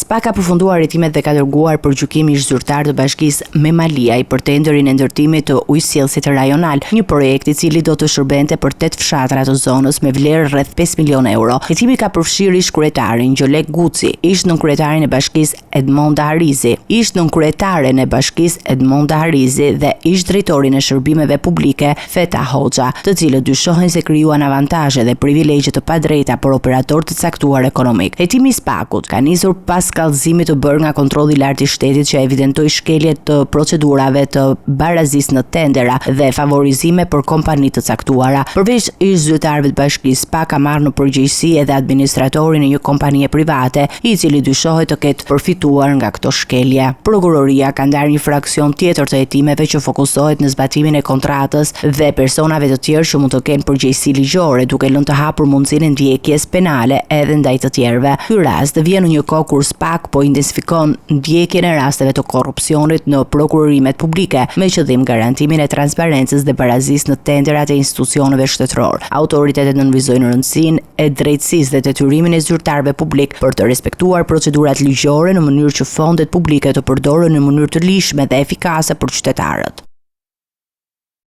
SPAK ka përfunduar hetimet dhe ka dërguar për gjykim ish-zyrtarë të bashkisë Memaliaj për tenderin e ndërtimit të ujësjellësit rajonal, një projekt i cili do të shërbente për tetë fshatra të zonës me vlerë rreth 5 milionë euro. Hetimi ka përfshirë ish-kryetarin Gjolek Guci, ish-nënkryetarin e bashkisë Edmonda Harizi, ish-nënkryetaren e bashkisë Edmonda Harizi dhe ish-drejtorin e shërbimeve publike Feta Hoxha, të cilët dyshohen se krijuan avantazhe dhe privilegje të padrejta për operatorë të caktuar ekonomikë. Hetimi i SPAK-ut ka nisur pas kallëzimit të bërë nga Kontrolli i Lartë i Shtetit që evidentoi shkelje të procedurave të barazisë në tendera dhe favorizime për kompani të caktuara. Përveç ish-zyrtarëve të bashkisë, SPAK ka marrë në përgjegjësi edhe administratorin e një kompanie private, i cili dyshohet të ketë përfituar nga këto shkelje. Prokuroria ka ndarë një fraksion tjetër të hetimeve që fokusohet në zbatimin e kontratës dhe personave të tjerë që mund të kenë përgjegjësi ligjore, duke lënë të hapur mundësinë e ndjekjes penale edhe ndaj të tjerëve. Ky rast vjen në një kohë kur SPAK po intensifikon ndjekjen e rasteve të korrupsionit në prokurimet publike, me qëllim garantimin e transparencës dhe barazisë në tenderat e institucioneve shtetërore. Autoritetet nënvizojnë rëndësinë e drejtësisë dhe detyrimin e zyrtarëve publikë për të respektuar procedurat ligjore në mënyrë që fondet publike të përdoren në mënyrë të ligjshme dhe efikase për qytetarët.